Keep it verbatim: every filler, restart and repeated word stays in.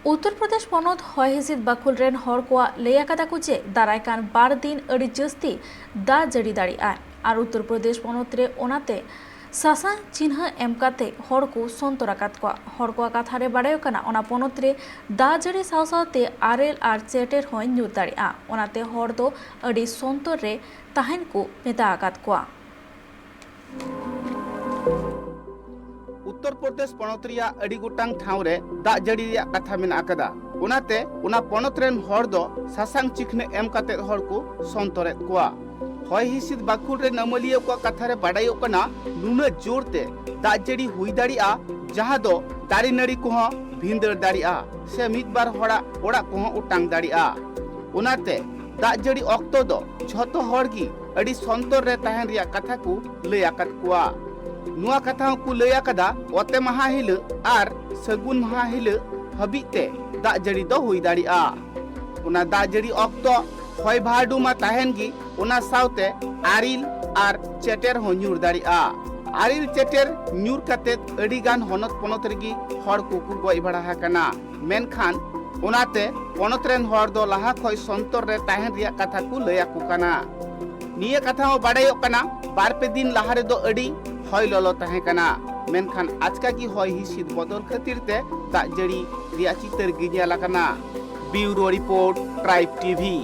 ᱩᱛᱛᱚᱨ ᱯᱨᱚᱫᱮᱥ ᱯᱚᱱᱚᱛ ᱦᱚᱭ ᱦᱤᱸᱥᱤᱫ ᱵᱟᱹᱠᱷᱩᱞ ᱨᱮᱱ ᱦᱚᱲ ᱠᱚᱣᱟᱜ ᱞᱟᱹᱭ ᱟᱠᱟᱫᱟ ᱠᱚ ᱡᱮ ᱫᱟᱨᱟᱭ ᱠᱟᱱ ᱵᱟᱨ ᱫᱤᱱ ᱟᱹᱰᱤ ᱡᱟᱹᱥᱛᱤ ᱫᱟᱜ ᱡᱟᱹᱲᱤ ᱫᱟᱲᱮᱭᱟᱜᱼᱟ ᱟᱨ ᱩᱛᱛᱚᱨ ᱯᱨᱚᱫᱮᱥ ᱯᱚᱱᱚᱛ ᱨᱮ ᱚᱱᱟᱛᱮ ᱥᱟᱥᱟᱝ ᱪᱤᱱᱦᱟᱹ ᱮᱢ ᱠᱟᱛᱮ ᱦᱚᱲ ᱠᱚ ᱥᱚᱱᱛᱚᱨ ᱟᱠᱟᱫ ᱠᱚᱣᱟ᱾ ᱦᱚᱲ ᱠᱚᱣᱟᱜ ᱠᱟᱛᱷᱟ ᱨᱮ ᱵᱟᱰᱟᱭᱚᱜ ᱠᱟᱱᱟ, ᱚᱱᱟ ᱯᱚᱱᱚᱛ ᱨᱮ ᱫᱟᱜ ᱡᱟᱹᱲᱤ ᱥᱟᱶ ᱥᱟᱶᱛᱮ ᱟᱨᱮᱞ ᱟᱨ ᱪᱮᱴᱮᱨ ᱦᱚᱸᱭ ᱧᱩᱨ ᱫᱟᱲᱮᱭᱟᱜᱼᱟ, ᱚᱱᱟᱛᱮ ᱦᱚᱲ ᱫᱚ ᱟᱹᱰᱤ ᱥᱚᱱᱛᱚᱨ ᱨᱮ ᱛᱟᱦᱮᱱ ᱠᱚ ᱢᱮᱛᱟ ᱟᱠᱟᱫ ᱠᱚᱣᱟ᱾ ᱩᱛᱛᱚᱨ ᱯᱨᱚᱫᱮᱥ ᱯᱚᱱᱚᱛ ᱨᱮᱭᱟᱜ ᱟᱹᱰᱤ ᱜᱚᱴᱟᱝ ᱴᱷᱟᱶ ᱨᱮ ᱫᱟᱜ ᱡᱟᱹᱲᱤ ᱨᱮᱭᱟᱜ ᱠᱟᱛᱷᱟ ᱢᱮᱱᱟᱜ ᱟᱠᱟᱫᱟ᱾ ᱚᱱᱟᱛᱮ ᱚᱱᱟ ᱯᱚᱱᱚᱛ ᱨᱮᱱ ᱦᱚᱲ ᱫᱚ ᱥᱟᱥᱟᱝ ᱪᱤᱠᱷᱱᱟᱹ ᱮᱢ ᱠᱟᱛᱮ ᱦᱚᱲ ᱠᱚ ᱥᱚᱱᱛᱚᱨᱮᱫ ᱠᱚᱣᱟ᱾ ᱦᱚᱭ ᱦᱤᱸᱥᱤᱫ ᱵᱟᱹᱠᱷᱩᱞ ᱨᱮ ᱱᱟᱹᱢᱟᱹᱞᱤᱭᱟᱹ ᱠᱚᱣᱟᱜ ᱠᱟᱛᱷᱟ ᱨᱮ ᱵᱟᱰᱟᱭᱚᱜ ᱠᱟᱱᱟ, ᱱᱩᱱᱟᱹᱜ ᱡᱳᱨ ᱛᱮ ᱫᱟᱜ ᱡᱟᱹᱲᱤ ᱦᱩᱭ ᱫᱟᱲᱮᱭᱟᱜᱼᱟ, ᱡᱟᱦᱟᱸ ᱫᱚ ᱫᱟᱨᱮ ᱱᱟᱹᱲᱤ ᱠᱚᱦᱚᱸ ᱵᱷᱤᱸᱫᱟᱹᱲ ᱫᱟᱲᱮᱭᱟᱜᱼᱟ ᱥᱮ ᱢᱤᱫ ᱵᱟᱨ ᱦᱚᱲᱟᱜ ᱚᱲᱟᱜ ᱠᱚᱦᱚᱸ ᱚᱴᱟᱝ ᱫᱟᱲᱮᱭᱟᱜᱼᱟ᱾ ᱚᱱᱟᱛᱮ ᱫᱟᱜ ᱡᱟᱹᱲᱤ ᱚᱠᱛᱚ ᱫᱚ ᱡᱷᱚᱛᱚ ᱦᱚᱲ ᱜᱮ ᱟᱹᱰᱤ ᱥᱚᱱᱛᱚᱨ ᱨᱮ ᱛᱟᱦᱮᱱ ᱨᱮᱭᱟᱜ ᱠᱟᱛᱷᱟ ᱠᱚ ᱞᱟᱹᱭ ᱟᱠᱟᱫ ᱠᱚᱣᱟ᱾ ᱱᱚᱣᱟ ᱠᱟᱛᱷᱟ ᱦᱚᱸᱠᱚ ᱞᱟᱹᱭ ᱟᱠᱟᱫᱟ, ᱚᱛᱮ ᱢᱟᱦᱟ ᱦᱤᱞᱳᱜ ᱟᱨ ᱥᱟᱹᱜᱩᱱ ᱢᱟᱦᱟ ᱦᱤᱞᱳᱜ ᱦᱟᱹᱵᱤᱡ ᱛᱮ ᱫᱟᱜ ᱡᱟᱹᱲᱤ ᱫᱚ ᱦᱩᱭ ᱫᱟᱲᱮᱭᱟᱜᱼᱟ᱾ ᱚᱱᱟ ᱫᱟᱜ ᱡᱟᱹᱲᱤ ᱚᱠᱛᱚ ᱦᱚᱭ ᱵᱷᱟᱨᱰᱩ ᱢᱟ ᱛᱟᱦᱮᱱ ᱜᱮ, ᱚᱱᱟ ᱥᱟᱶᱛᱮ ᱟᱨᱤᱞ ᱟᱨ ᱪᱮᱴᱮᱨ ᱦᱚᱸ ᱧᱩᱨ ᱫᱟᱲᱮᱭᱟᱜᱼᱟ᱾ ᱟᱨᱤᱞ ᱪᱮᱴᱮᱨ ᱧᱩᱨ ᱠᱟᱛᱮ ᱟᱹᱰᱤ ᱜᱟᱱ ᱦᱚᱱᱚᱛ ᱯᱚᱱᱚᱛ ᱨᱮᱜᱮ ᱦᱚᱲ ᱠᱚᱠᱚ ᱜᱚᱡ ᱵᱟᱲᱟ ᱟᱠᱟᱱᱟ᱾ ᱢᱮᱱᱠᱷᱟᱱ ᱚᱱᱟᱛᱮ ᱯᱚᱱᱚᱛ ᱨᱮᱱ ᱦᱚᱲ ᱫᱚ ᱞᱟᱦᱟ ᱠᱷᱚᱱ ᱥᱚᱱᱛᱚᱨ ᱨᱮ ᱛᱟᱦᱮᱱ ᱨᱮᱭᱟᱜ ᱠᱟᱛᱷᱟ ᱠᱚ ᱞᱟᱹᱭ ᱟᱠᱚ ᱠᱟᱱᱟ᱾ ᱱᱤᱭᱟᱹ ᱠᱟᱛᱷᱟ ᱦᱚᱸ ᱵᱟᱰᱟᱭᱚᱜ ᱠᱟᱱᱟ, ᱵᱟᱨ ᱯᱮ ᱫᱤᱱ ᱞᱟᱦᱟ ᱨᱮᱫᱚ ᱟᱹᱰᱤ ᱦᱚᱭ ᱞᱚᱞᱚ ᱛᱟᱦᱮᱸ ᱠᱟᱱᱟ, ᱢᱮᱱᱠᱷᱟᱱ ᱟᱪᱠᱟ ᱜᱮ ᱦᱚᱭ ᱦᱤᱸᱥᱤᱫ ᱵᱚᱫᱚᱞ ᱠᱷᱟᱹᱛᱤᱨ ᱛᱮ ᱫᱟᱜ ᱡᱟᱹᱲᱤ ᱨᱮᱭᱟᱜ ᱪᱤᱛᱟᱹᱨ ᱜᱮ ᱧᱮᱞ ᱟᱠᱟᱱᱟ᱾ ᱵᱤᱣᱨᱳ ᱨᱤᱯᱳᱨᱴ, ᱴᱨᱟᱭᱤᱵᱽ ᱴᱤᱵᱷᱤ᱾